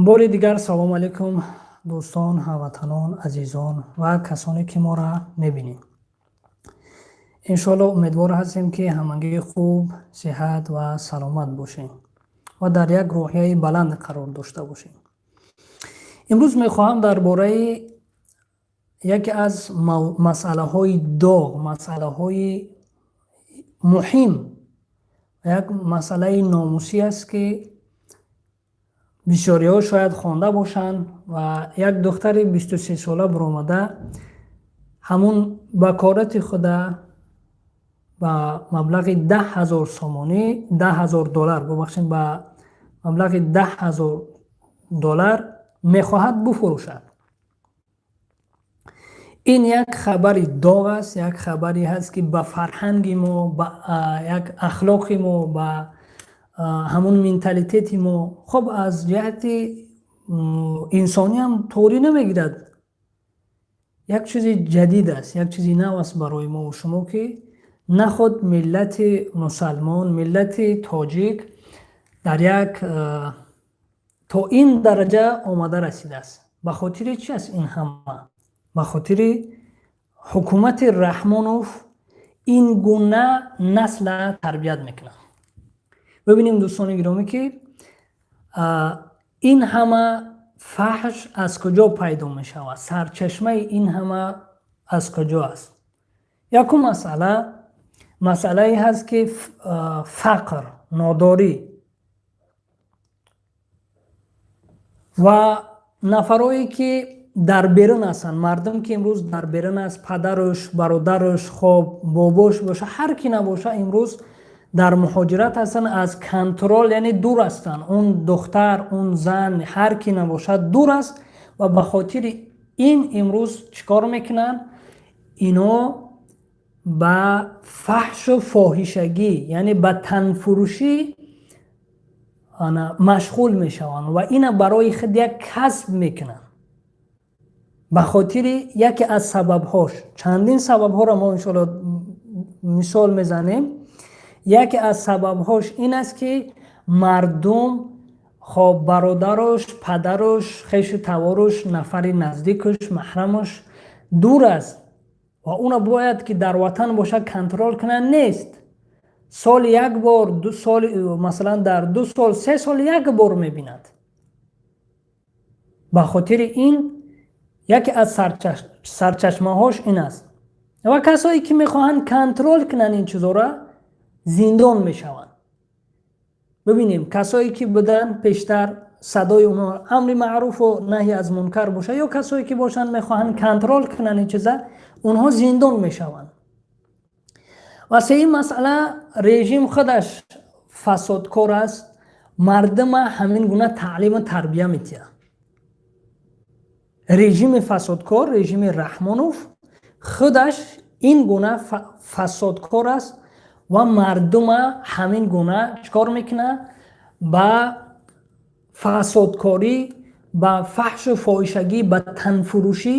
Бори дигар салому алайкум, дӯстон, ҳамватанон, азизон ва касоне, ки моро мебинед. Иншоалло, умедвор ҳастем, ки ҳамагӣ хуб, сиҳат ва саломат бошем ва дар як рӯҳияи баланд қарор дошта бошем. Имрӯз мехоҳам дар бораи яке аз масъалаҳои доғ, масъалаҳои муҳим, як масъалаи номусӣ аст, ки бисёриҳо шояд хонда бошанд, ва як духтари 23сола баромада, ҳамун бакорати худа ба маблағи 10 000 сомонӣ, 10 000 доллар, бубахшед, ба маблағи 10 000 доллар мехоҳад буфурӯшад. Ин як хабари доғ аст, як хабаре ҳаст, ки ба фарҳанги мо, ба як ахлоқи мо, ба ҳамун менталитети мо, хоб, аз ҷиҳати инсониам торӣ намегирад. Як чизи ҷадид аст, як чизи нав аст барои мову шумо, ки наход миллати мусалмон, миллати тоҷик дар як то ин дараҷа омада расидааст. Ба хотири чи аст ин ҳама? Ба хотири ҳукумати Раҳмонов ин гуна насла тарбият мекунад. Бибинем, дӯстони гиромӣ, ки ин ҳама фаҳш аз куҷо пайдо мешавад, сарчашмаи ин ҳама аз куҷо аст. Якум масъала, масъалае ҳаст, ки фақр, нодорӣ ва нафарое, ки дар берун ҳастанд, мардум, ки имрӯз дар берун аст, падаруш, бародаруш, хоб, бобош боша, ҳар ки набоша, имрӯз дар муҳоҷират ҳастанд, аз контрол, яъне дур ҳастанд. Он духтар, он зан, ҳар ки набошад, дур аст ва ба хотири ин имрӯз чӣ кор мекунанд? Ино ба фаҳшу фоҳишагӣ, яъне ба танфурӯшӣ машғул мешаванд ва ина барои худ як касб мекунанд. Ба хотири яке аз сабабҳош, чандин сабабҳоро мо иншоалло мисол мезанем, яке аз сабабҳош ин аст, ки мардум, хоб, бародаруш, падаруш, хешу таворуш, нафари наздикуш, маҳрамуш дур аст ва уна бояд, ки дар ватан бошад, контрол кунад, нест. Соли як бор, ду сол, масалан, дар 2 сол, 3 сол як бор мебинад. Ба хотири ин яке аз сарчашмаҳош ин аст ва касое, ки мехоҳанд контрол кунанд ин чизора, зиндон мешаванд. Бибинем, касое, ки буданд пештар, садои онҳо амри маъруфу наҳи аз мункар бошад ё касое, ки бошанд, мехоҳанд контрол кунанд ин чиза, онҳо зиндон мешаванд. Ва сеюм масъала, режим худаш фасодкор аст, мардума ҳамин гуна таълиму тарбия метиҳад. Режими фасодкор, режими Раҳмонов худаш ин гуна фасодкор аст ва мардума ҳамин гуна чӣ кор мекунад? Ба фасодкорӣ, ба фаҳшу фоҳишагӣ, ба танфурӯшӣ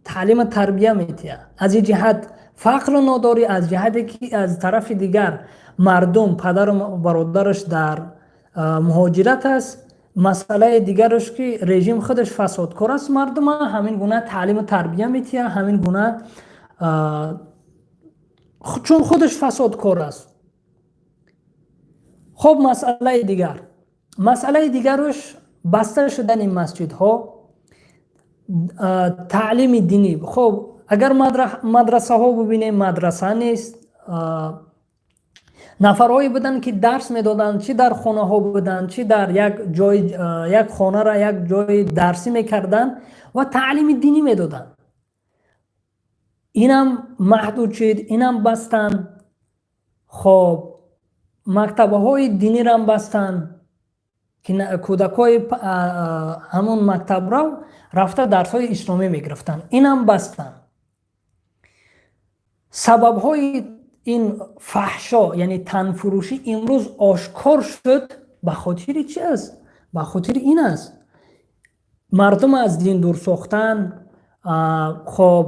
таълиму тарбия метиҳад. Аз ин ҷиҳат фақру нодорӣ, аз ҷиҳате, ки аз тарафи дигар мардум, падару бародараш дар муҳоҷират аст, масъалаи дигараш, ки режим худаш фасодкор аст, мардума ҳамин гуна таълиму тарбия метиҳад, ҳамин гуна, чун худаш фасодкор аст. Хуб, масъалаи дигар, масъалаи дигаруш баста шудани масҷидҳо, таълими динӣ. Хуб, агар мадрасаҳо бубинем, мадраса нест. Нафарҳое буданд, ки дарс медоданд, чӣ дар хонаҳо буданд, чӣ дар як ҷой, як хонара як ҷои дарсӣ мекарданд ва таълими динӣ медоданд. Инам маҳдуд шуд, инам бастанд. Хоб, мактабҳои динирам бастанд, ки кӯдакҳои ҳамон мактабрав рафта дарсҳои исломӣ мегирифтанд, инам бастанд. Сабабҳои ин фаҳшо, яъне танфурӯшӣ, имрӯз ошкор шуд. Ба хотири чи аст? Ба хотири ин аст: мардум аз дин дур сохтан. Хоб,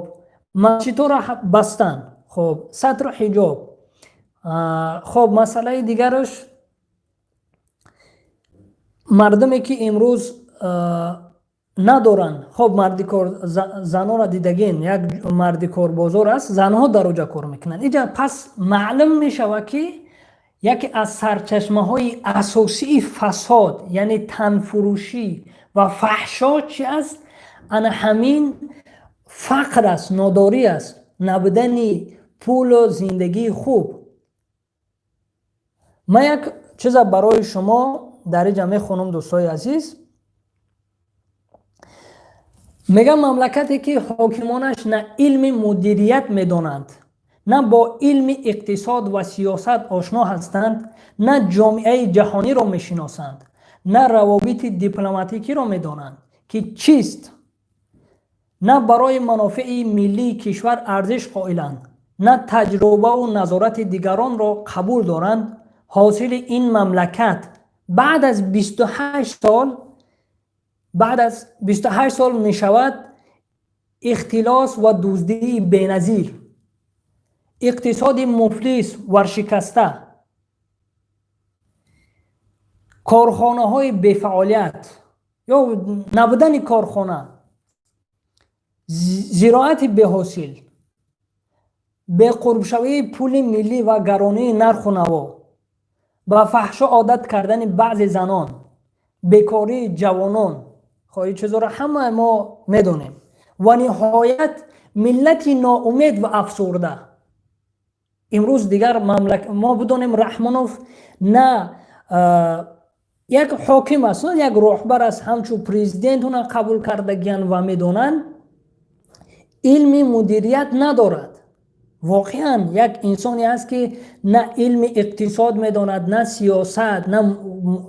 масҷидҳоро бастан, хоб, сатру ҳиҷоб. Хоб, масъалаи дигараш, Мардуме ки имрӯз надоранд, хоб, мардикор занонро дидагин, як мардикорбозор аст, занҳо дар оҷа кор мекунанд. Иҷа пас маълум мешавад, ки яке аз сарчашмаҳои асосии фасод, яъне танфурӯшӣ ва фаҳшо чи аст? Ана ҳамин фақр аст, нодорӣ аст, набудани пулу зиндагии хуб. Ман як чиза барои шумо дар иҷа мехонам, дӯстои азиз. Мегам, мамлакате ки ҳокимонаш на илми мудирият медонанд, на бо илми иқтисод ва сиёсат ошно ҳастанд, на ҷомеаи ҷаҳониро мешиносанд, на равобити дипломатикиро медонанд ки чист, на барои манофеи миллии кишвар арзиш қоиланд, на таҷрубаву назорати дигаронро қабул доранд, ҳосили ин мамлакат баъд аз 28 сол, баъд аз 28 сол мешавад ихтилос ва дуздии беназир, иқтисоди муфлис, варшикаста, корхонаҳои бефаъолият ё набудани корхона, зироати беҳосил, беқурбшавии пули миллӣ ва гаронии нарху наво, ба фаҳшо одат кардани баъзе занон, бекории ҷавонон. Хо, ин чизоро ҳама мо медонем. Ва ниҳоят миллати ноумед ва афсурда. Имрӯз дигар мо бидонем, Раҳмонов на як ҳоким аст, на як роҳбар аст, ҳамчун президент уна қабул кардагиян ва медонанд, илми мудирият надорад. Воқеан як инсоне аст, ки на илми иқтисод медонад, на сиёсат, на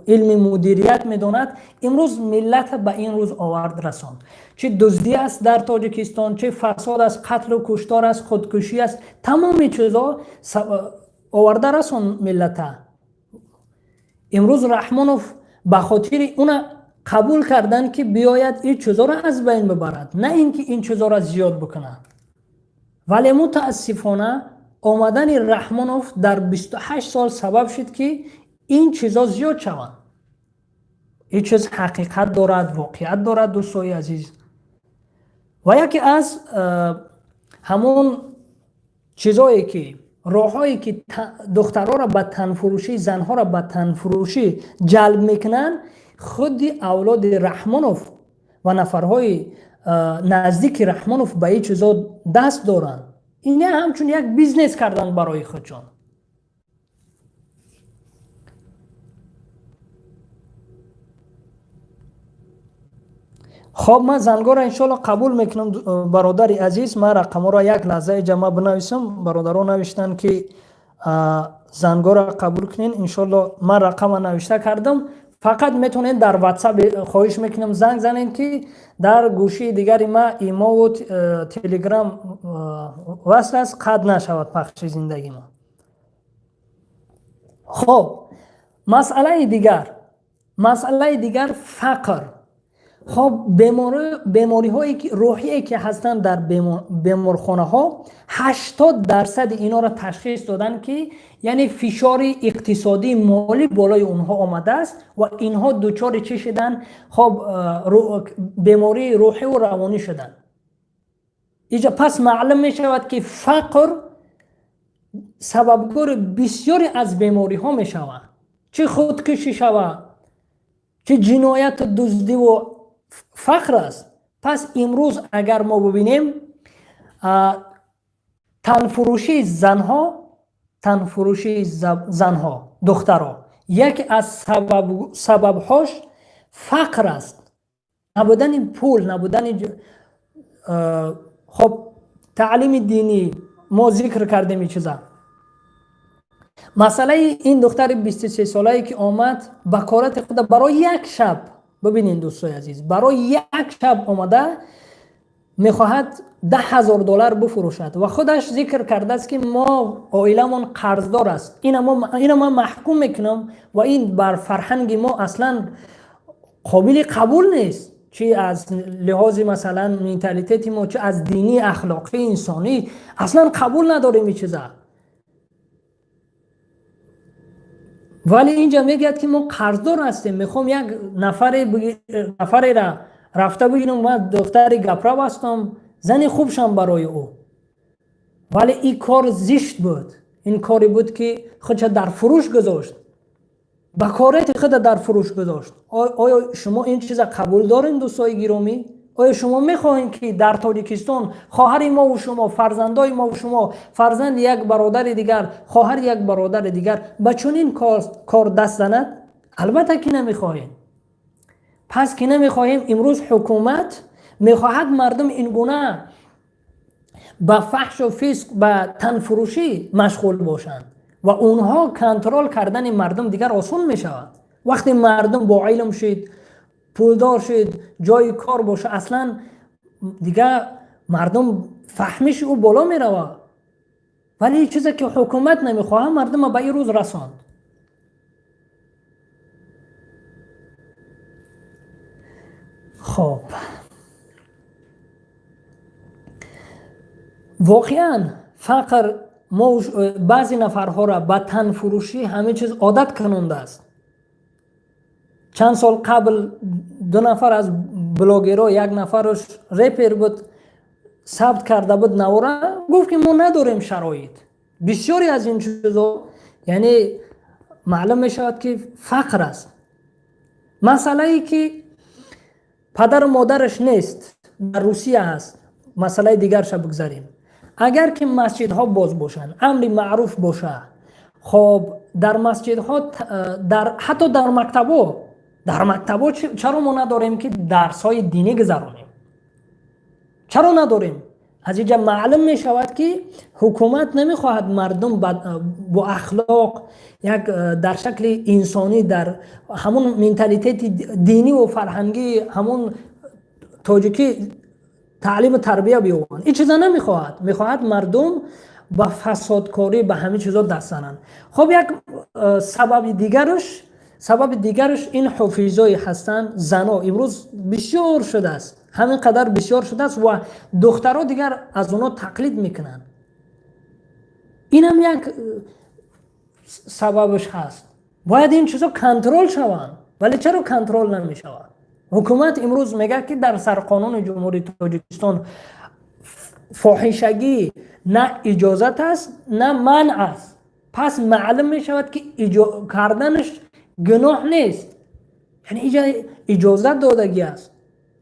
илми мудирият медонад. Имрӯз миллата ба ин рӯз овард, расонд. Чӣ дуздӣ аст дар Тоҷикистон, чӣ фасод аст, қатлу куштор аст, худкушӣ аст, тамоми чизо оварда расон миллата. Имрӯз Раҳмонов ба хотири уна қабул карданд, ки биёяд ин чизоро аз байн бибарад, на ин ки ин чизоро зиёд бикунад. Вале мутаассифона омадани Раҳмонов дар 28 сол сабаб шуд, ки ин чизо зиёд шаванд. Ин чиз ҳақиқат дорад, воқеият дорад, дӯстои азиз. Ва яке аз ҳамон чизое ки роҳҳое ки духтарҳоро ба танфурӯшӣ, занҳоро ба танфурӯшӣ ҷалб мекунанд, худи авлоди Раҳмонов ва нафарҳои наздики Раҳмонов ба ин чизо даст доранд. Ина ҳамчун як бизнес карданд барои худшон. Хоб, ман зангора иншоалло қабул мекунам, бародари азиз. Ман рақамҳоро як лаҳза иҷа ма бинависам. Бародаро навиштанд, ки зангора қабул кунен. Иншоалло ман рақама навишта кардам. Фақат метавонед дар Ватсап, хоҳиш мекунам, занг занед, ки дар гӯшии дигари ма имову Телеграм васл аст, қатъ нашавад пахши зиндагии мо. Хоб, масъалаи дигар фақр. Хоб, бемориҳое ки рӯҳие ки ҳастанд дар беморхонаҳо, 80 дарсади инҳоро ташхис доданд, ки яъне фишори иқтисодии молӣ болои онҳо омадааст ва инҳо дучори чӣ шуданд? Хоб, бемории рӯҳиву равонӣ шуданд. Иҷа пас маълум мешавад, ки фақр сабабгори бисёре аз бемориҳо мешавад, чӣ худкушӣ шавад, чӣ ҷинояту дуздиву фақр аст. Пас имрӯз агар мо бибинем, танфурӯшии занҳо, духтаро, яке аз сабабҳош фақр аст, набудани пул, набудани, хоб, таълими динӣ. Мо зикр кардем ин чиза. Масъалаи ин духтари 23-солае, ки омад бакорати худа барои як шаб, бибинед, дӯстои азиз, барои як шаб омада мехоҳад 10 000 доллар бифурӯшад ва худаш зикр кардааст, ки мо оиламон қарздор аст. Ина ман маҳкум мекунам ва ин бар фарҳанги мо аслан қобили қабул нест, чи аз лиҳози, масалан, менталитети мо, чи аз динӣ, ахлоқӣ, инсонӣ аслан қабул надорем ин чиза. Вале инҷа мегӯяд, ки мо қарздор ҳастем, мехоҳам як нафареро рафта бигирам, ман духтари гаправ ҳастам, зани хубшам барои ӯ. Вале ин кор зишт буд, ин коре буд, ки худша дар фурӯш гузошт, бакорати худа дар фурӯш гузошт. Оё шумо ин чиза қабул дорем, дӯстои гиромӣ? Оё шумо мехоҳем, ки дар Тоҷикистон хоҳари мову шумо, фарзандои мову шумо, фарзанди як бародари дигар, хоҳари як бародари дигар ба чунин кор даст занад? Албатта, ки намехоҳем. Пас ки намехоҳем, имрӯз ҳукумат мехоҳад мардум ин гуна ба фаҳшу фисқ, ба танфурӯшӣ машғул бошанд ва онҳо контрол кардани мардум дигар осон мешавад. Вақте мардум бо илм шид, пулдор шид, ҷои кор боша, аслан дигар мардум фаҳмиши ӯ боло меравад. Вале чизе ки ҳукумат намехоҳад, мардума ба ин рӯз расонд. Хоб, воқеан фақр мо баъзе нафарҳоро ба танфурӯшӣ ҳамин чиз одат кунондааст. Чанд сол қабл ду нафар аз блогерҳо, як нафараш репер буд, сабт карда буд навора, гуфт, ки мо надорем шароит. Бисёре аз ин чизо, яъне маълум мешавад, ки фақр аст. Масъалае ки падару модараш нест, дар Русия ҳаст, масъалаи дигарша бигзарем. Агар ки масҷидҳо боз бошанд, амри маъруф боша, хоб, дар масҷидҳо, ҳатто дар мактабҳо, дар мактабҳо чаро мо надорем, ки дарсҳои динӣ гузаронем? Чаро надорем? Аз инҷа маълум мешавад, ки ҳукумат намехоҳад мардум бо ахлоқ, як дар шакли инсонӣ, дар ҳамун менталитети диниву фарҳангии ҳамун тоҷикӣ таълиму тарбия биёбанд. Ин чиза намехоҳад, мехоҳад мардум ба фасодкорӣ, ба ҳамин чизо даст зананд. Хоб, як сабаби дигараш ин ҳофизое ҳастанд, зано имрӯз бисёр шудааст, ҳамин қадар бисёр шудааст ва духтаро дигар аз онҳо тақлид мекунанд. Инам як сабабаш ҳаст. Бояд ин чизо контрол шаванд, вале чаро контрол намешавад? Ҳукумат имрӯз мегӯяд, ки дар сарқонуни Ҷумҳурии Тоҷикистон фоҳишагӣ на иҷозат аст, на манъ аст. Пас маълум мешавад, ки карданаш гуноҳ нест, яъне иҷа иҷозат додагӣ аст.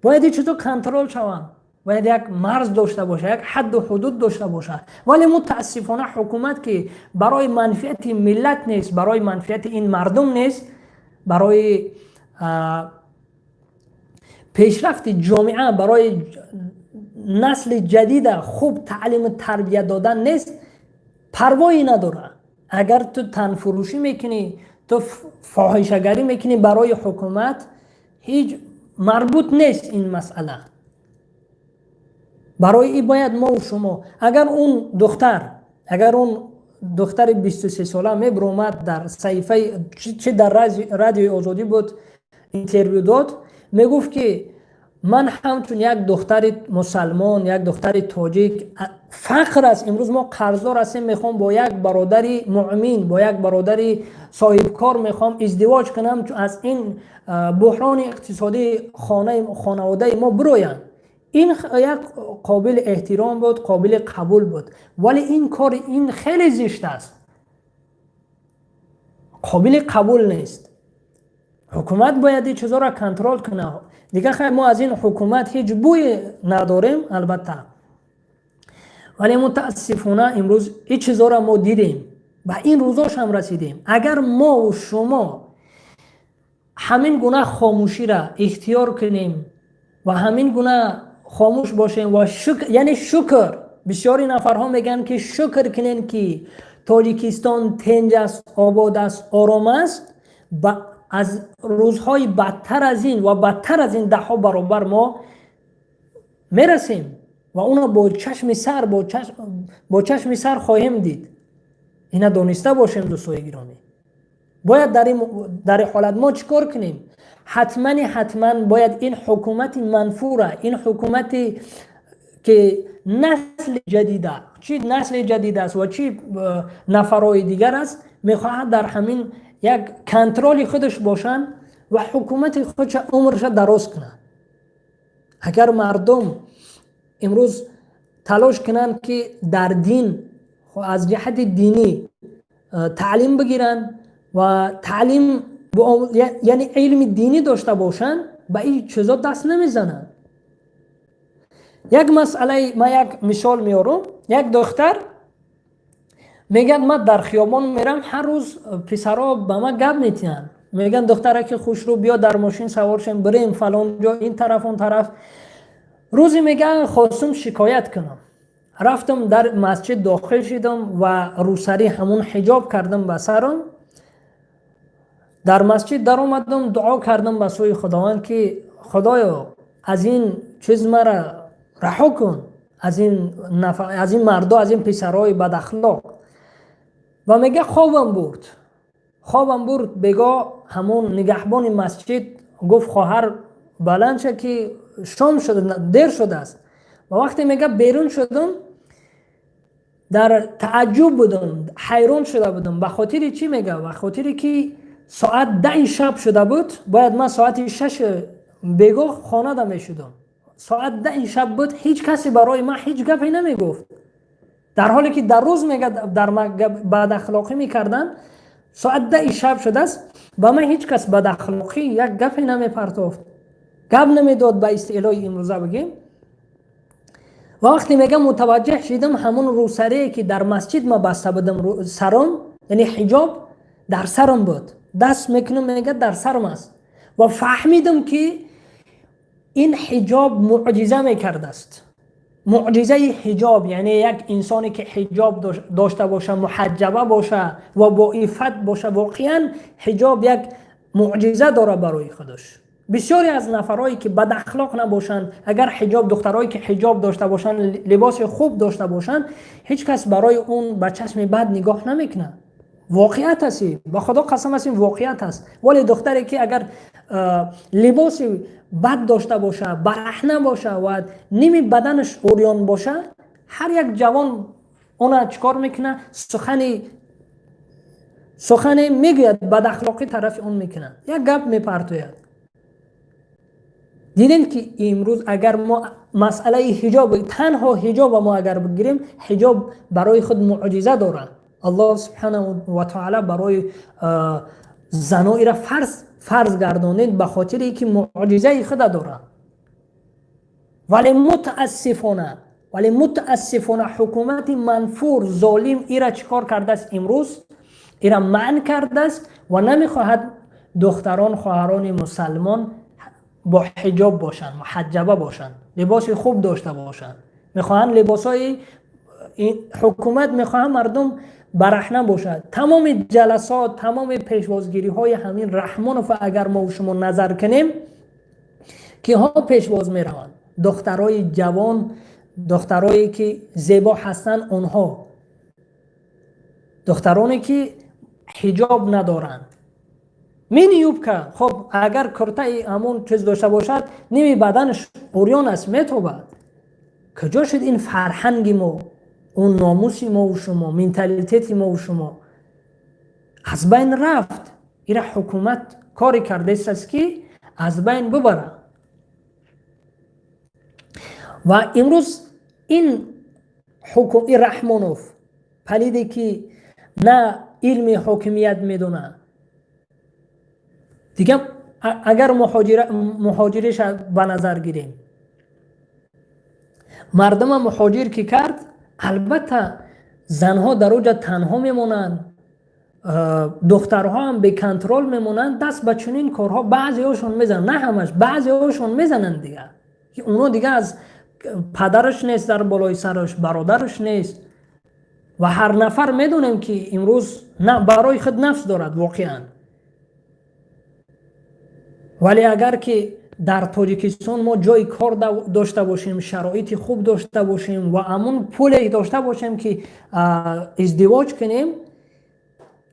Бояд ин чизо контрол шаванд, бояд як марз дошта бошад, як ҳадду ҳудуд дошта бошад. Вале мутаассифона ҳукумат, ки барои манфиати миллат нест, барои манфиати ин мардум нест, барои пешрафти ҷомеа, барои насли ҷадида хуб таълиму тарбия додан нест, парвоӣ надорад. Агар ту танфурӯшӣ мекунӣ, ту фоҳишагарӣ мекунӣ, барои ҳукумат ҳеҷ марбут нест ин масъала. Барои ин бояд мову шумо, агар он духтари 23сола мебиромад, дар саҳифаи чи, дар Радиои Озодӣ буд, интервю дод, мегуфт, ки ман ҳамчун як духтари мусалмон, як духтари тоҷик, фақр аст, имрӯз мо қарздор ҳастем, мехоҳам бо як бародари муъмин, бо як бародари соҳибкор мехоҳам издивоҷ кунам, аз ин буҳрони иқтисодии хонаводаи мо бироянд. Ин як қобили эҳтиром буд, қобили қабул буд. Вале ин кори ин хеле зишт аст, қобили қабул нест. Ҳукумат бояд ин чизоро контрол кунад. Дигар хай, мо аз ин ҳукумат ҳеҷ бӯе надорем, албатта, вале мутаассифона имрӯз ин чизоро мо дидем, ба ин рӯзошам расидем. Агар мову шумо ҳамин гуна хомӯширо ихтиёр кунем ва ҳамин гуна хомӯш бошем ва яъне шукр, бисёри нафарҳо мегӯянд, ки шукр кунем, ки Тоҷикистон тенҷ аст, обод аст, ором аст, аз рӯзҳои бадтар аз ин ва бадтар аз ин даҳҳо баробар мо мерасем ва онро бо чашми сар хоҳем дид. Ина дониста бошем, дӯстои гиромӣ. Бояд дар ин ҳолат мо чӣ кор кунем? Ҳатмани ҳатман бояд ин ҳукумати манфура, ин ҳукумате ки насли ҷадида, чӣ насли ҷадид аст ва чӣ нафарҳои дигар аст, мехоҳад дар ҳамин Як контроли худаш бошанд ва ҳукумати худша умрша дароз кунанд. Агар мардум имрӯз талош кунанд, ки дар дин, аз ҷиҳати динӣ таълим бигиранд ва таълим, яъне илми динӣ дошта бошанд, ба ин чизо даст намезананд. Як масъалаи ман, як мисол меорам. Як духтар мегӯяд: «Ман дар хиёбон мерам, ҳар рӯз писарҳо ба ман гап метиҳанд, мегӯянд: духтараки хушрӯ, биё дар мошин савор шем, бирем фалон ҷо, ин тараф, он тараф». Рӯзе, мегӯяд, хостум шикоят кунам, рафтам, дар масҷид дохил шидам ва рӯсарӣ, ҳамун ҳиҷоб кардам ба сарам, дар масҷид даромадам, дуо кардам ба сӯи Худованд, ки Худоё, аз ин чиз мара раҳо кун, аз ин мардо, аз ин писарҳои бадахлоқ. Ва мега, хобам бурд, хобам бурд. Бего ҳамон нигаҳбони масҷид гуфт: «Хоҳар, баланд ша, ки шом шуда, дер шудааст». Ва вақте, мега, берун шудам, дар тааҷҷуб будам, ҳайрон шуда будам. Ба хотири чӣ, мега? Ба хотире ки соат 10-и шаб шуда буд, бояд ман соати 6-и бегоҳ хонада мешудам. Соат 10-и шаб буд, ҳеҷ касе барои ман ҳеҷ гапе намегуфт, дар ҳоле ки дар рӯз, мега, дар бадахлоқӣ мекарданд. Соат 10-и шаб шудааст, ба ман ҳеҷ кас бадахлоқӣ як гапе намепартофт, гап намедод, ба истилоҳи имрӯза бигем. Ва вақте, мегам, мутаваҷҷеҳ шидам, ҳамон рӯсарие, ки дар масҷид ма баста будам саром, яъне ҳиҷоб дар сарам буд, даст мекунам, мега, дар сарам аст. Ва фаҳмидам, ки ин ҳиҷоб муъҷиза мекардааст. Муъҷизаи ҳиҷоб, яъне як инсоне, ки ҳиҷоб дошта боша, муҳаҷҷаба боша ва боиффат боша, воқеан ҳиҷоб як муъҷиза дорад барои худаш. Бисёре аз нафарҳое, ки бадахлоқ набошанд, агар ҳиҷоб, духтарое, ки ҳиҷоб дошта бошанд, либоси хуб дошта бошанд, ҳеҷ кас барои он ба чашми бад нигоҳ намекунад. Воқеият аст, ба Худо қасам аст, ин воқеият аст. Вале духтаре, ки агар либоси бад дошта боша, бараҳна боша ва ними баданаш урён боша, ҳар як ҷавон она чӣ кор мекунад? Сухане мегӯяд, бадахлоқӣ тарафи он мекунад, як гап мепартояд. Дидем, ки имрӯз агар мо масъалаи ҳиҷоб, танҳо ҳиҷоба мо агар бигирем, ҳиҷоб барои худ муъҷиза дорад. Аллоҳ субҳанаҳу ва таъала барои заноира фарз гардонид, ба хотире ки муъҷизаи худа дорад. Вале мутаассифона ҳукумати манфур, золим ира чӣ кор кардааст? Имрӯз ира манъ кардааст ва намехоҳад духтарон, хоҳарони мусалмон бо ҳиҷоб бошанд, муҳаҷҷаба бошанд, либоси хуб дошта бошанд. Мехоҳанд либосҳои ҳукумат, мехоҳанд мардум бараҳна бошад. Тамоми ҷаласот, тамоми пешвозгириҳои ҳамин Раҳмонов, агар мо шумо назар кунем, киҳо пешвоз мераванд? Духтарои ҷавон, духтарое, ки зебо ҳастанд, онҳо, духтароне, ки ҳиҷоб надоранд, мини юбка, хоб, агар куртаи ҳамон чиз дошта бошад, ними баданаш урён аст, метобад. Куҷо шуд ин фарҳанги мо, он номуси мову шумо, менталитети мову шумо аз байн рафт. Ира ҳукумат коре кардааст, ки аз байн бубарад. Ва имрӯз ин ин Раҳмонов палиде, ки на илми ҳокимият медонад, дига агар муҳоҷириша ба назар гирем, мардума муҳоҷир ки кард, албатта, занҳо дар оҷа танҳо мемонанд, духтарҳо ҳам бе контроль мемонанд, даст ба чунин корҳо баъзеҳошон мезананд, на ҳамаш, баъзеҳошон мезананд дига, ки оно дига аз падараш нест дар болои сараш, бародараш нест. Ва ҳар нафар медонем, ки имрӯз барои худ нафс дорад воқеан. Вале агар ки дар Тоҷикистон мо ҷои кор дошта бошем, шароити хуб дошта бошем ва ҳамун пуле дошта бошем, ки издивоҷ кунем,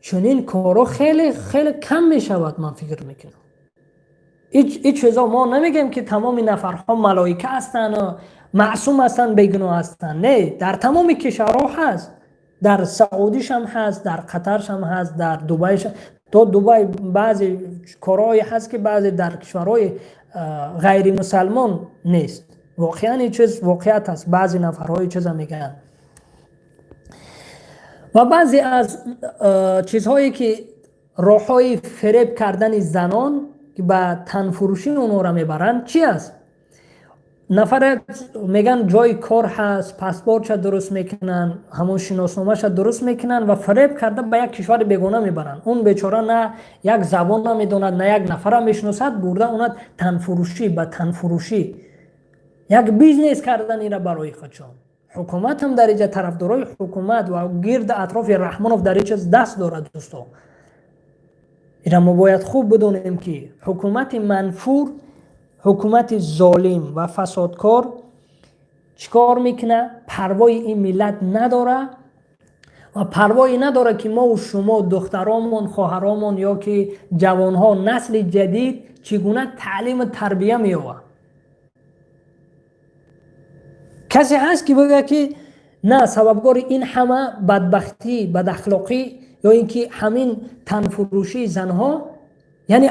чунин корҳо хеле хеле кам мешавад, ман фикр мекунам. Ҳеҷ чизо мо намегӯем, ки тамоми нафарҳо малоика ҳастанд, маъсум ҳастанд, бегуноҳ ҳастанд. Не, дар тамоми кишварҳо ҳаст, дар Саудишам ҳаст, дар Қатаршам ҳаст, дар Дубайш. То Дубай баъзе корҳое ҳаст, ки баъзе дар кишварҳои ғайримусалмон нест. Воқеан, ин чиз воқеият аст. Баъзе нафарҳо ин чиза мегӯянд. Ва баъзе аз чизҳое, ки роҳҳои фиреб кардани занон, ки ба танфурӯшӣ онҳоро мебаранд, чи аст? Нафаре мегӯянд, ҷои кор ҳаст, паспортша дуруст мекунанд, ҳамон шиносномаша дуруст мекунанд ва фиреб карда ба як кишвари бегона мебаранд. Он бечора на як забон намедонад, на як нафара мешиносад. Бурда онад танфурӯшӣ, ба танфурӯшӣ як бизнес кардан ира барои худшон. Ҳукуматам дар иҷа, тарафдорои ҳукумат ва гирди атрофи Раҳмонов дар ин чиз даст дорад. Дӯсто, ира мо бояд хуб бидонем, ки ҳукумати манфур, ҳукумати золим ва фасодкор чӣ кор мекунад? Парвои ин миллат надора ва парвое надорад, ки мову шумо, духтаромон, хоҳаромон ё ки ҷавонҳо, насли ҷадид чӣ гуна таълиму тарбия меёбад. Касе ҳаст, ки бигӯяд, ки на, сабабгори ин ҳама бадбахтӣ, бадахлоқӣ ё ин ки ҳамин танфурӯшии занҳо, яъне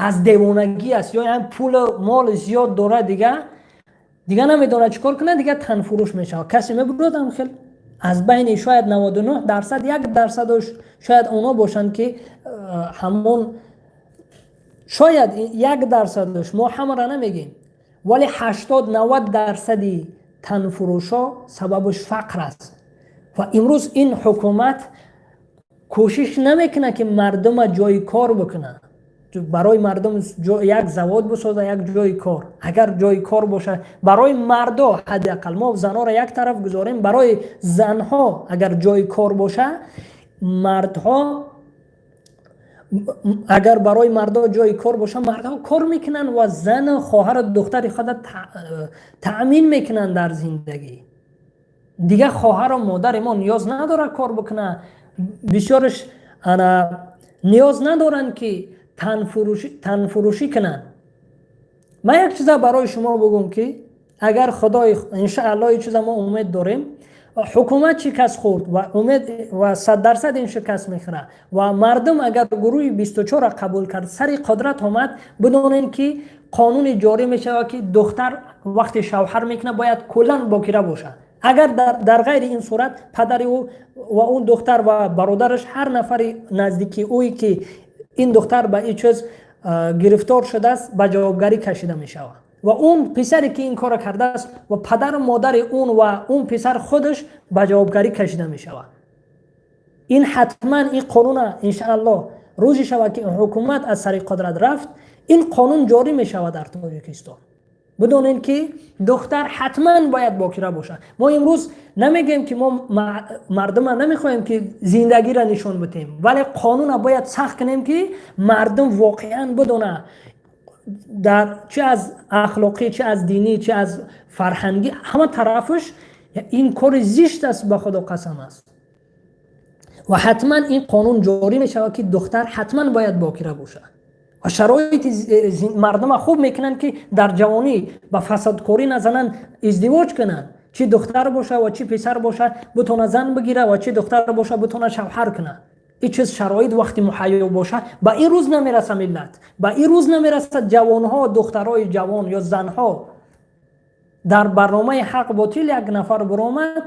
аз девонагӣ аст, ё пулу мол зиёд дорад, дига намедонад чӣ кор кунад, дига танфурӯш мешавад? Касе мебурад ам хел? Аз байни шояд 99%, 1%-аш шояд оно бошанд, ки ҳамон шояд 1%-аш, мо ҳамаро намегем, вале 80-90 дарсади танфурӯшҳо сабабаш фақр аст. Ва имрӯз ин ҳукумат кӯшиш намекунад, ки мардума ҷои кор бикунад, барои мардум як завод бисоза, як ҷои кор. Агар ҷои кор бошад барои мардо, ҳадди ақал мо занҳоро як тараф гузорем, барои занҳо агар ҷои кор боша, мардҳо, агар барои мардо ҷои кор боша, мардҳо кор мекунанд ва зану хоҳару духтари худа таъмин мекунанд дар зиндагӣ. Дига хоҳару модари мо ниёз надорад кор бикунад, бисёрш ана ниёз надоранд, ки танфурӯшӣ кунанд. Ман як чиза барои шумо бигӯм, ки агар Худои, иншаалло, ин чиза мо умед дорем, ҳукумат шикаст хӯрд ва умед ва 100% ин шикаст мехӯрад ва мардум агар гурӯҳи 24-ра қабул кард, сари қудрат омад, бидонем, ки қонуни ҷорӣ мешавад, ки духтар вақте шавҳар мекунад, бояд куллан бокира бошад. Агар дар ғайри ин сурат падари ӯ ва он духтар ва бародараш, ҳар нафари наздики ӯе, ки ин духтар ба ин чиз гирифтор шудааст, ба ҷавобгарӣ кашида мешавад. Ва он писаре, ки ин корро кардааст, ва падару модари он ва он писар худаш ба ҷавобгарӣ кашида мешавад. Ин ҳатман ин қонуна, иншааллоҳ, рӯзе шавад, ки ҳукумат аз сари қудрат рафт, ин қонун ҷорӣ мешавад дар Тоҷикистон. Бидонед, ки духтар ҳатман бояд бокира бошад. Мо имрӯз намегӯем, ки мо мардума намехоҳем, ки зиндагиро нишон бидиҳем, вале қонуна бояд сахт кунем, ки мардум воқеан бидонад, дар чи аз ахлоқӣ, чи аз динӣ, чи аз фарҳангӣ, ҳама тарафаш ин кори зишт аст, ба Худо қасам аст. Ва ҳатман ин қонун ҷорӣ мешавад, ки духтар ҳатман бояд бокира бошад. Ва шароити мардума хуб мекунанд, ки дар ҷавонӣ ба фасодкорӣ назананд, издивоҷ кунанд. Чӣ духтар боша ва чӣ писар боша, бутона зан бигира, ва чӣ духтар боша, бутона шавҳар кунад. Ин чиз шароит вақти муҳайё боша, ба ин рӯз намераса миллат, ба ин рӯз намерасад ҷавонҳо, духтарои ҷавон ё занҳо. Дар барномаи «Ҳақ ботил» як нафар биромад,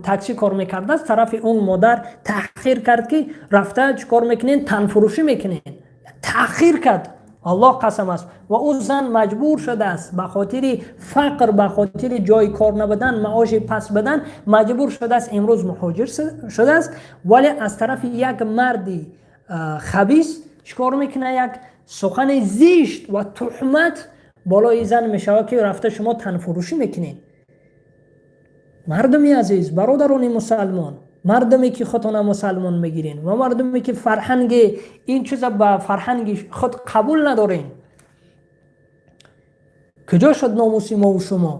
таксӣ кор мекардааст, тарафи он модар таҳқир кард, ки рафта чӣ кор мекунен, танфурӯшӣ мекунен. Таъхир кард, Аллоҳ қасам аст. Ва ӯ зан маҷбур шудааст, ба хотири фақр, ба хотири ҷои кор набудан, маоши паст будан маҷбур шудааст, имрӯз муҳоҷир шудааст. Вале аз тарафи як марди хабис чӣ кор мекунад? Як сухани зишт ва туҳмат болои зан мешавад, ки рафта шумо танфурӯшӣ мекунед. Мардуми азиз, бародарони мусалмон, мардуме, ки худтона мусалмон мегирен ва мардуме, ки фарҳанги ин чиза ба фарҳанги худ қабул надорен, куҷо шуд номуси мову шумо?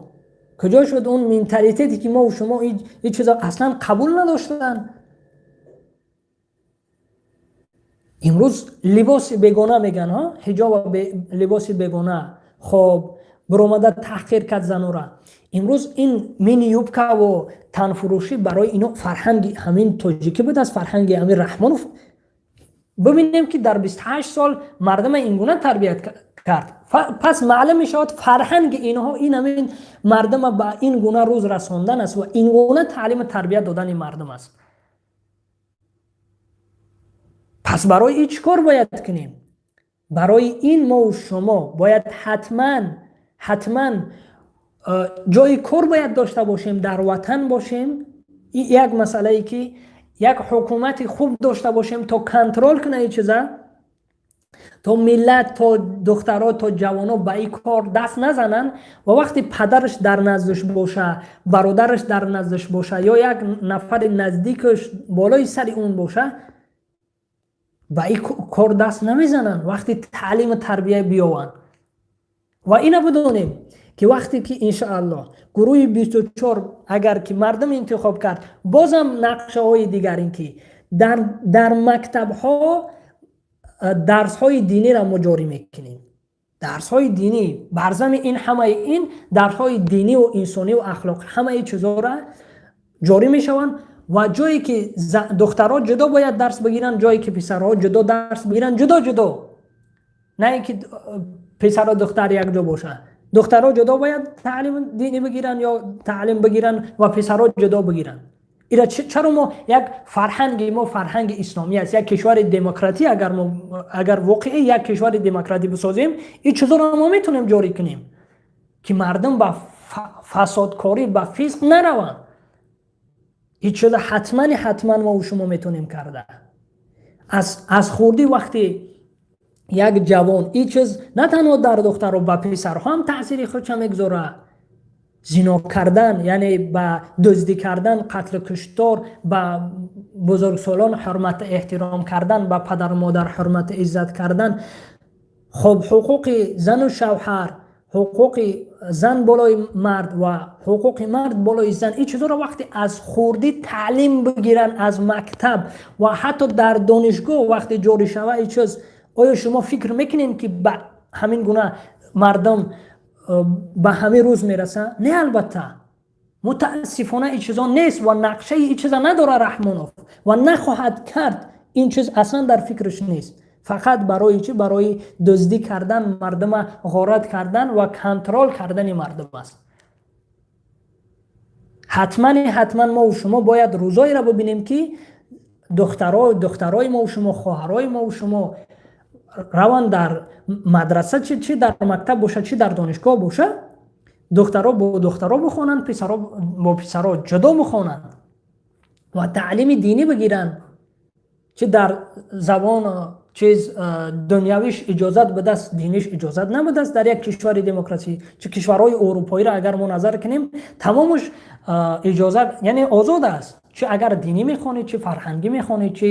Куҷо шуд он менталитете, ки мову шумо ин чиза аслан қабул надоштанд? Имрӯз либоси бегона меган, ҳиҷоба либоси бегона. Хоб, биромада таҳқир кард занора. Имрӯз ин мини юбкаву танфурӯшӣ барои ино фарҳанги ҳамин тоҷикӣ будааст, фарҳанги ҳамин Раҳмонов. Бибинем, ки дар 28 сол мардама ин гуна тарбият кард. Пас маълум мешавад, фарҳанги инҳо ин ҳамин мардама ба ин гуна рӯз расондан аст ва ин гуна таълиму тарбият додани мардум аст. Пас барои ин чӣ кор бояд кунем? Барои ин мову шумо бояд ҳатман, ҳатман ҷои кор бояд дошта бошем, дар ватан бошем. Ин як масъалае, ки як ҳукумати хуб дошта бошем, то контрол кунад ин чиза, то миллат, то духтаро, то ҷавоно ба ин кор даст назананд. Ва вақте падараш дар наздаш боша, бародараш дар наздаш боша ё як нафари наздикаш болои сари он боша, ба ин кор даст намезананд. Вақте таълиму тарбия биёванд ва ина бидонем, ки вақте ки, иншоаллоҳ, гурӯҳи 24 агар ки мардум интихоб кард, бозам нақшаҳои дигар ин ки дар мактабҳо дарсҳои диниро мо ҷорӣ мекунем. Дарсҳои динӣ бар зами ин, ҳамаи ин дарсҳои диниву инсониву ахлоқӣ, ҳамаи чизҳоро ҷорӣ мешаванд. Ва ҷое ки духтарҳо ҷудо бояд дарс бигиранд, ҷое ки писарҳо ҷудо дарс бигиранд, ҷудо ҷудо, на ин ки писару духтар якҷо бошанд. Духтарҳо ҷудо бояд таълим динӣ бигиранд ё таълим бигиранд ва писарҳо ҷудо бигиранд. Ира чаро мо як фарҳанги мо фарҳанги исломӣ аст, як кишвари демократӣ, агар мо агар воқеӣ як кишвари демократӣ бисозем, ин чизоро мо метавонем ҷорӣ кунем, ки мардум ба фасодкорӣ, ба фисқ нараванд. Ин чиза ҳатмани ҳатман мо шумо метавонем карда. Аз хурдӣ вақте як ҷавон, ин чиз на танҳо дар духтаро, ба писарҳо ҳам таъсири худша мегузорад. Зино кардан, яъне ба дуздӣ кардан, қатлу куштор, ба бузургсолон ҳурмату эҳтиром кардан, ба падару модар ҳурмату иззат кардан, хуб, ҳуқуқи зану шавҳар, ҳуқуқи зан болои мард ва ҳуқуқи мард болои зан, ин чизҳоро вақте аз хурдӣ таълим бигиранд аз мактаб ва ҳатто дар донишгоҳ вақте ҷорӣ шава ин чиз, оё шумо фикр мекунед, ки ба ҳамин гуна мардум ба ҳамин рӯз мерасанд? Не, албатта, мутаассифона, ин чизо нест ва нақшаи ин чиза надорад Раҳмонов ва нахоҳад кард. Ин чиз аслан дар фикраш нест. Фақат барои чӣ? Барои дуздӣ кардан, мардума ғорат кардан ва контрол кардани мардум аст. Ҳатмани ҳатман мову шумо бояд рӯзоеро бибинем, ки духтарои мову шумо, хоҳарои мову шумо раванд дар мадраса, чӣ дар мактаб боша, чӣ дар донишгоҳ боша, духтаро бо духтаро бихонанд, писаро бо писаро ҷудо бихонанд ва таълими динӣ бигиранд. Чӣ дар забон чиз дунявиш иҷозат будаст, диниш иҷозат набудаст. Дар як кишвари демократӣ, чӣ кишварҳои урупоиро агар мо назар кунем, тамомаш иҷозат, яъне озод аст. Чӣ агар динӣ мехонӣ, чӣ фарҳангӣ мехонӣ, чӣ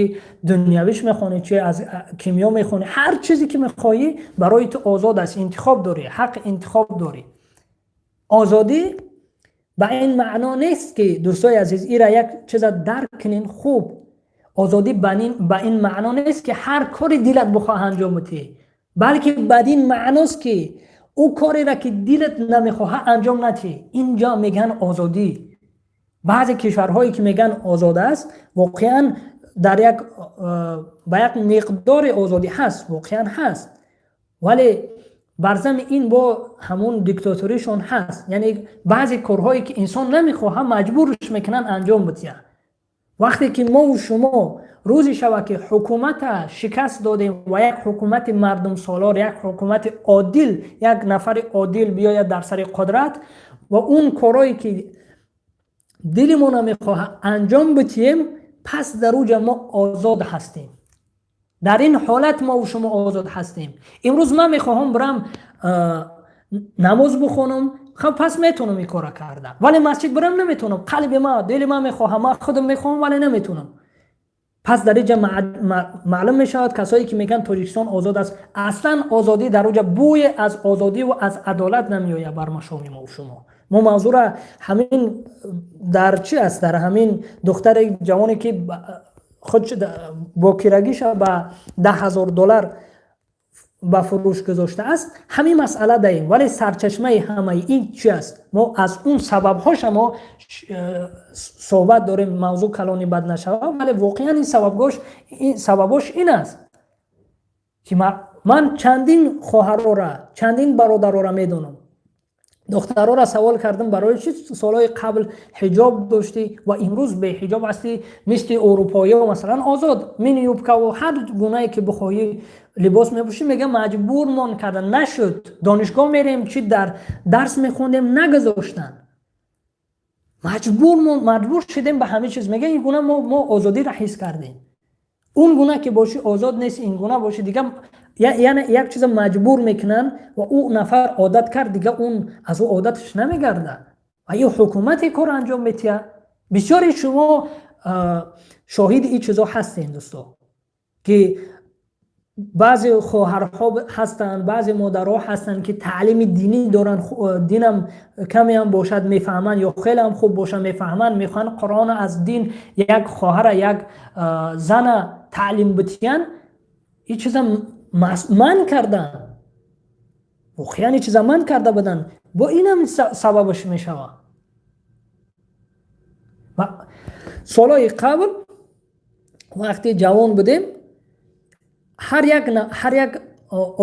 дунявиш мехонӣ, чӣ аз кимиё мехонӣ, ҳар чизе ки мехоҳӣ, барои ту озод аст, интихоб дорӣ, ҳақ интихоб дорӣ. Озодӣ ба ин маъно нест, ки, дӯстои азиз, ира як чиза дарк кунин хуб, озодӣ ба ин маъно нест, ки ҳар кори дилат бихоҳ анҷом бидиҳӣ, балки бадин маъност, ки ӯ кореро, ки дилат намехоҳа, анҷом надиҳӣ. Инҷо мегӯянд озодӣ. Баъзе кишварҳое, ки мегӯянд озод аст, воқеан дар як ба як миқдори озодӣ ҳаст, воқеан ҳаст, вале бар зами ин бо ҳамун диктаторишон ҳаст. Яъне баъзе корҳое, ки инсон намехоҳа, маҷбурш мекунанд анҷом бидиҳад. Вақте ки мову шумо рӯзе шавад, ки ҳукумата шикаст додем ва як ҳукумати мардумсолор, як ҳукумати одил, як нафари одил биёяд дар сари қудрат ва он корҳое, ки дили мо намехоҳад, анҷом бидиҳем, пас дар уҷа мо озод ҳастем. Дар ин ҳолат мову шумо озод ҳастем. Имрӯз ман мехоҳам бирам намоз бихонам, хуб, пас метавонам ин кора карда, вале масҷид бирам наметавонам. Қалби ма, дили ман мехоҳам, ман худам мехоҳам, вале наметавонам. Пас дар инҷа маълум мешавад, касое ки мегӯянд Тоҷикистон озод аст, аслан озодӣ дар уҷа бӯе аз озодӣ ва аз адолат намеояд бар машоми мову шумо. Мо мавзӯра ҳамин дар чӣ аст, дар ҳамин духтари ҷавоне, ки худ бокирагиша ба 10 000 доллар ба фурӯш гузоштааст, ҳамин масъала даем. Вале сарчашмаи ҳамаи ин чи аст? Мо аз он сабабҳоша мо суҳбат дорем. Мавзӯъ калони бад нашавад, вале воқеан ин сабабош ин аст. Ки ман чандин хоҳарора, чандин бародарора медонам. Духтарора савол кардам: барои чӣ солҳои қабл ҳиҷоб доштӣ ва имрӯз беҳиҷоб ҳастӣ, мисли аврупоиё, масалан, озод мини юбкаву ҳар гунае ки бихоҳӣ либос мепӯшӣ? Мега: маҷбурмон карда нашуд, донишгоҳ мерем, чи дар дарс мехондем, нагузоштанд, маҷбур шудем ба ҳамин чиз. Мега: ин гуна мо озодиро ҳис кардем. Он гуна ки бошӣ, озод нест, ин гуна бошӣ, дига. Яъне як чиза маҷбур мекунанд ва ӯ нафар одат кард, дига он аз ӯ одаташ намегардад. Ва ин ҳукумате кор анҷом метиҳад. Бисёри шумо шоҳиди ин чизо ҳастем, дӯсто, ки баъзе хоҳарҳо ҳастанд, баъзе модарҳо ҳастанд, ки таълими динӣ доранд, динам камеам бошад мефаҳманд ё хелеам хуб бошад мефаҳманд, мехоҳанд Қуръона аз дин як хоҳара, як зана таълим битиҳанд. Ин чиза манъ карданд, воқеан ин чиза манъ карда буданд. Бо инам сабабаш мешавад. Солҳои қабл, вақте ҷавон будем, ҳар як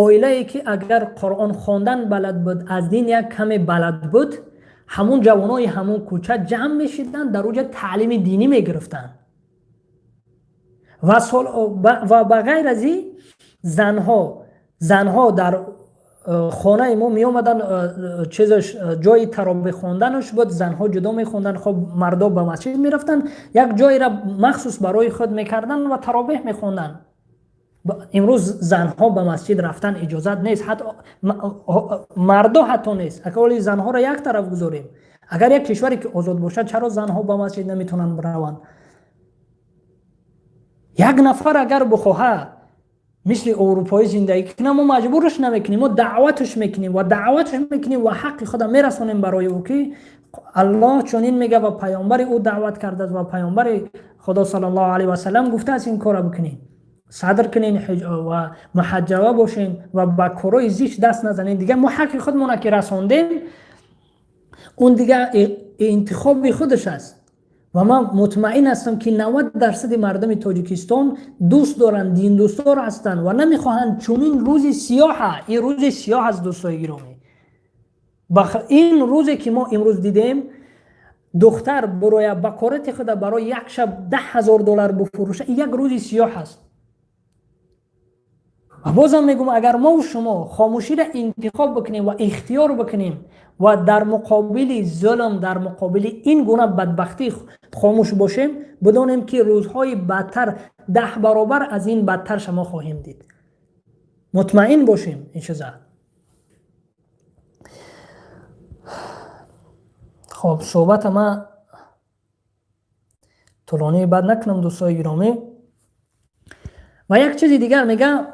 оилае ки агар Қуръон хондан балад буд, аз дин як каме балад буд, ҳамун ҷавонои ҳамун кӯча ҷамъ мешиданд, дар уҷа таълими динӣ мегирифтанд. Ва ба ғайр аз ин, занҳо дар хонаи мо меомаданд, чизаш, ҷои таровеҳ хонданаш буд, занҳо ҷудо мехонданд. Хоб, мардо ба масҷид мерафтанд, як ҷойра махсус барои худ мекарданд ва таровеҳ мехонданд. Имрӯз занҳо ба масҷид рафтан иҷозат нест, мардо ҳатто нест. Агар занҳоро як тараф гузорем, агар як кишваре ки озод бошад, чаро занҳо ба масҷид наметавонанд раванд? Як нафар агар бихоҳад мисли аврупоӣ зиндагӣ кунад, мо маҷбураш намекунем, мо даъваташ мекунем ва даъваташ мекунем ва ҳаққи худа мерасонем барои ӯ, ки Аллоҳ чунин мега ва паёмбари ӯ даъват кардааст ва паёмбари Худо саллаллоҳу алайҳи васаллам гуфтааст: ин корро бикунед, садр кунен ва муҳаҷҷаба бошен ва ба корҳои зишт даст назанед. Дигар мо ҳаққи худмона ки расондем, он дига интихоби худаш аст. Ва ман мутмаин ҳастам, ки 90 дарсади мардуми Тоҷикистон дӯст доранд, диндӯстдор ҳастанд ва намехоҳанд чунин рӯзи сиёҳа. Ин рӯзи сиёҳ аст, дӯстои гиромӣ. Ин рӯзе ки мо имрӯз дидем, духтар бироя бакорати худа барои як шаб 10 000 доллар бифурӯша, як рӯзи сиёҳ аст. Ва бозам мегӯм, агар мову шумо хомӯширо интихоб бикунем ва ихтиёр бикунем ва дар муқобили зулм, дар муқобили ин гуна бадбахтӣ хомӯш бошем, бидонем, ки рӯзҳои бадтар, 10 баробар аз ин бадтар шумо хоҳем дид. Мутмаин бошем ин чиза. Хоб, суҳбата ман тӯлонӣ бад накунам, дӯстои гиромӣ. Ва як чизи дигар мегӯям: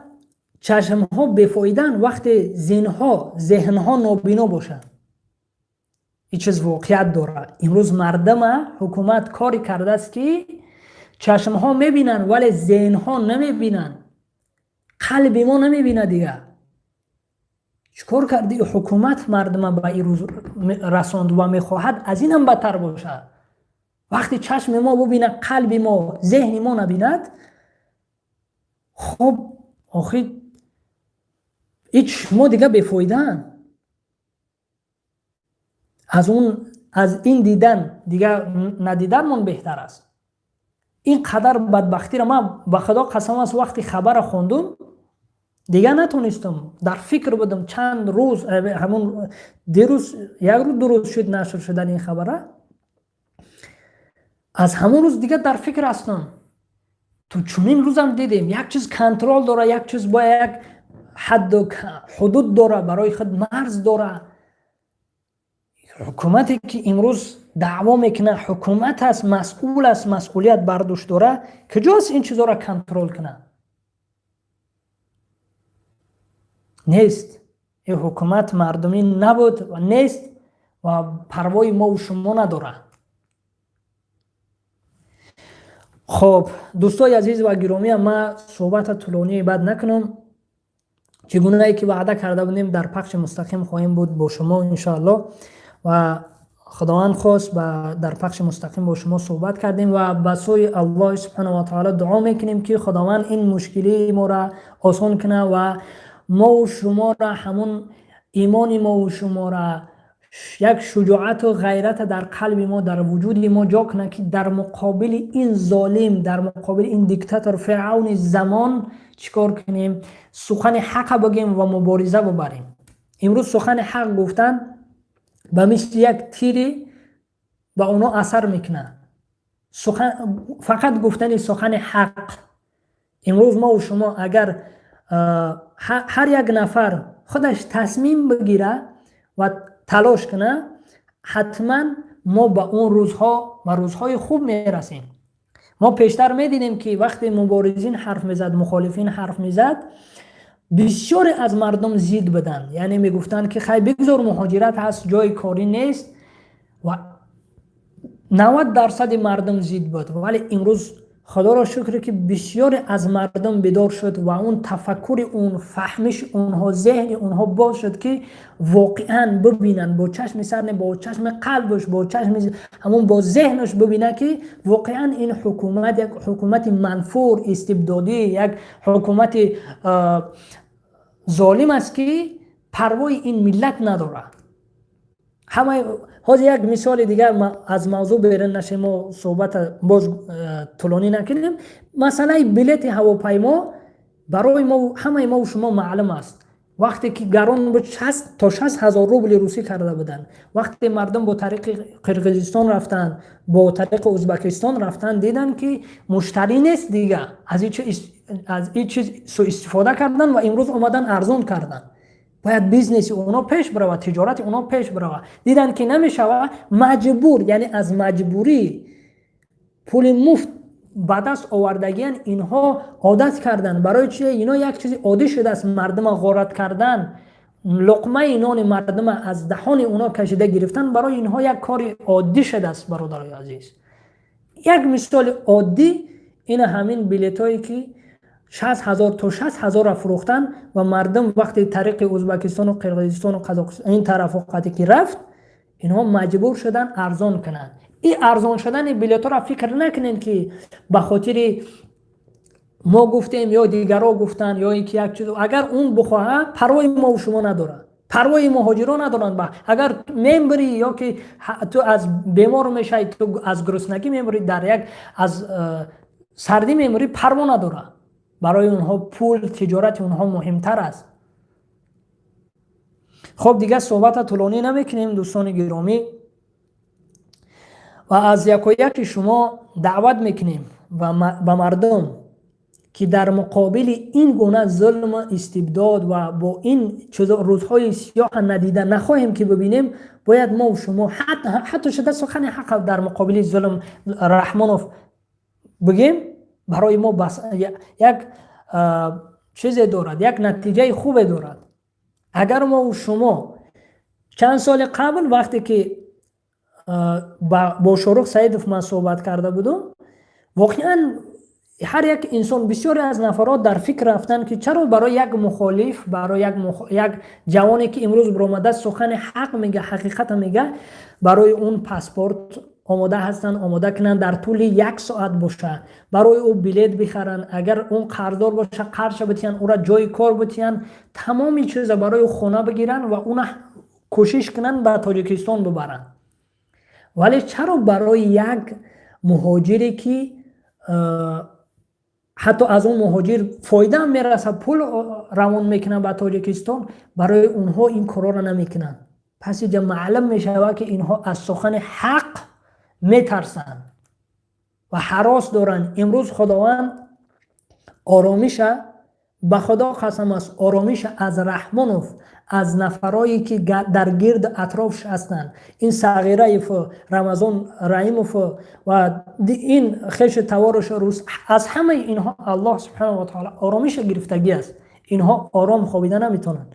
чашмҳо бефоидаанд, вақте зеҳнҳо нобино бошанд. Ин чиз воқеият дорад. Имрӯз мардама ҳукумат коре кардааст, ки чашмҳо мебинанд, вале зеҳнҳо намебинанд, қалби мо намебинад. Дигар чӣ кор карди ҳукумат мардума ба ин рӯз расонд ва мехоҳад аз инам бадтар бошад. Вақте чашми мо бубинад, қалби мо, зеҳни мо набинад, хоб, охир ин чишмо дига бефоидаанд. Аз он, аз ин дидан дига надиданмон беҳтар аст. Ин қадар бадбахтиро ман, ба Худо қасам аст, вақти хабара хондум, дигар натонистам, дар фикр будам чанд рӯз. Ҳамун дирӯз, як рӯз, 2 рӯз шуд нашр шудани ин хабара. Аз ҳамон рӯз дигар дар фикр ҳастам. Ту чунин рӯзам дидем, як чиз контрол дора, як чиз бояд як ҳадду ҳудуд дора, барои худ марз дора. Ҳукумате ки имрӯз даъво мекунад, ҳукумат аст, масъул аст, масъулият бар дӯш дора, куҷост ин чизоро контрол кунад? Нест. Ин ҳукумат мардумӣ набуд ва нест ва парвои мову шумо надорад. Хоб, дӯстои азиз ва гиромия, ман суҳбата тӯлонии бад накунам. Чӣ гунае ки ваъда карда будем, дар пахши мустақим хоҳем буд бо шумо, иншоаллоҳ. Ва Худованд хост, дар пахши мустақим бо шумо суҳбат кардем ва ба сӯи Аллоҳи субҳана ва таъоло дуо мекунем, ки Худованд ин мушкилии моро осон кунад ва мову шуморо, ҳамун имони мову шуморо, як шуҷоату ғайрата дар қалби мо, дар вуҷуди мо ҷо кунад, ки дар муқобили ин золим, дар муқобили ин диктатор, фиръавни замон чӣ кор кунем? Сухани ҳақа бигем ва мубориза бубарем. Имрӯз сухани ҳақ гуфтан ба мисли як тири ба онҳо асар мекунад. Фақат гуфтани сухани ҳақ. Имрӯз мову шумо агар ҳар як нафар худаш тасмим бигира ва талош кунад, ҳатман мо ба он рӯзҳо, ба рӯзҳои хуб мерасем. Мо пештар медидем, ки вақте муборизин ҳарф мезад, мухолифин ҳарф мезад, бисёре аз мардум зид буданд, яъне мегуфтанд, ки хай, бигзор, муҳоҷират ҳаст, ҷои корӣ нест, ва 90 дарсади мардум зид буд. Вале имрӯз, Худоро шукр, ки бисёре аз мардум бедор шуд ва он тафаккури он, фаҳмиши онҳо, зеҳни онҳо боз шуд, ки воқеан бибинанд бо чашми сар, не бо чашми қалбаш, бо чашми ҳамон, бо зеҳнаш бибинад, ки воқеан ин ҳукумат як ҳукумати манфур, истибдодӣ, як ҳукумати золим аст, ки парвои ин миллат надорад. Ҳамаи ҳозир як мисоли дигар, аз мавзӯъ берун нашем, мо суҳбата боз тӯлонӣ накунем. Масъалаи билети ҳавопаймо барои мо, ҳамаи мову шумо маълум аст. Вақте ки гарон буд, то 60 000 рубли русӣ карда буданд, вақте мардум бо тариқи Қирғизистон рафтанд, бо тариқи Ӯзбекистон рафтанд, диданд, ки муштарӣ нест дига, аз ин чиз суистифода карданд ва имрӯз омадан арзон карданд. Бояд бизнеси онҳо пеш биравад, тиҷорати онҳо пеш биравад. Диданд, ки намешавад, маҷбур, яъне аз маҷбурӣ пули муфт ба даст овардагиян инҳо одат карданд. Барои чи ино як чизи оддӣ шудааст: мардума ғорат кардан, луқмаи нони мардума аз даҳони онҳо кашида гирифтан барои инҳо як кори оддӣ шудааст. Бародарои азиз, як мисоли оддӣ ина ҳамин билетҳое, ки 60 000 то 60 000-ра фурӯхтан ва мардум вақте тариқи Ӯзбекистону Қирғизистону Қазоқистон ин тарафу қати ки рафт, инҳо маҷбур шуданд арзон кунанд. Ин арзон шудани билетҳоро фикр накунед, ки ба хотири мо гуфтем ё дигарро гуфтанд, ё ин ки як чиз. Агар он бихоҳад, парвои мову шумо надорад, парвои муҳоҷиро надоранд. Агар мембирӣ ё ки ту аз бемор мешавӣ, ту аз гуруснагӣ мемирӣ, дар як аз сардӣ мемирӣ, парво надорад. Барои онҳо пул, тиҷорати онҳо муҳимтар аст. Хоб, дигар суҳбата тӯлонӣ намекунем, дӯстони гиромӣ, ва аз якояки шумо даъват мекунем ба мардум, ки дар муқобили ин гуна зулму истибдод ва бо ин рӯзҳои сиёҳа надида нахоҳем, ки бибинем, бояд мо шумо ҳатто шуда сухани ҳақ дар муқобили зулм Раҳмонов бигем. Барои мо як чизе дорад, як натиҷаи хубе дорад. Агар мо шумо чанд соли қабл, вақте ки бо Шорух Саидов ман суҳбат карда будум, воқеан ҳар як инсон, бисёре аз нафарот дар фикр рафтанд, ки чаро барои як мухолиф, барои як ҷавоне, ки имрӯз биромада сухани ҳақ мега, ҳақиқата мега, барои он паспорт омода ҳастанд омода кунанд, дар тӯли як соат боша, барои ӯ билет бихаранд, агар он қарздор боша, қарзша битиҳанд, ӯра ҷои кор битиҳанд, тамоми чиза барои ӯ хона бигиранд ва уна кӯшиш кунанд ба Тоҷикистон бибаранд. Вале чаро барои як муҳоҷире, ки ҳатто аз он муҳоҷир фоидаам мерасад, пул равон мекунанд ба Тоҷикистон, барои онҳо ин корҳоро намекунанд? Пас инҷа маълум мешавад, ки инҳо аз сухани ҳақ метарсанд ва ҳарос доранд. Имрӯз Худованд оромиша, ба Худо қасам аст, оромиша аз Раҳмонов, аз нафарое, ки дар гирду атрофш ҳастанд, ин Сағираеву Рамазон Раимову ва ин хешу таворушу рус, аз ҳамаи инҳо Аллоҳ субҳанаҳу ва таъала оромиша гирифтагӣ аст. Инҳо ором хобида наметавонанд.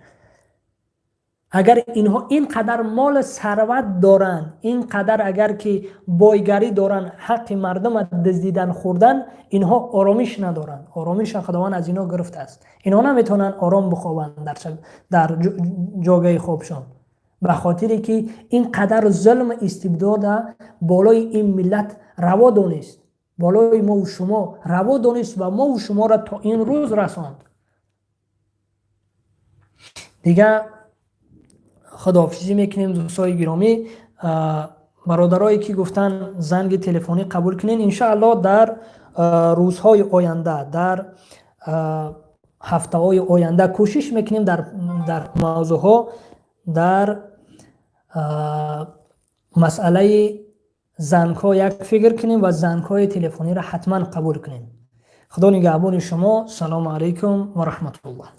Агар инҳо ин қадар мол сарват доранд, ин қадар агар ки бойгарӣ доранд, ҳаққи мардума дуздидан, хӯрдан, инҳо оромиш надоранд. Оромиша Худованд аз инҳо гирифтааст. Инҳо наметавонанд ором бихобанд дар ҷогаи хобшон. Ба хотире ки ин қадар зулм, истибдода болои ин миллат раво донист, болои мову шумо раво донист ва мову шуморо то ин рӯз расонд. Дига худоҳофизӣ мекунем, дӯстои гиромӣ. Бародарое ки гуфтан занги телефонӣ қабул кунен, иншааллоҳ, дар рӯзҳои оянда, дар ҳафтаҳои оянда кӯшиш мекунем дар мавзӯъҳо, дар масъалаи зангҳо як фикр кунем ва зангҳои телефониро ҳатман қабул кунем. Худо нигаҳбони шумо. Салому алайкум ва раҳматуллоҳ.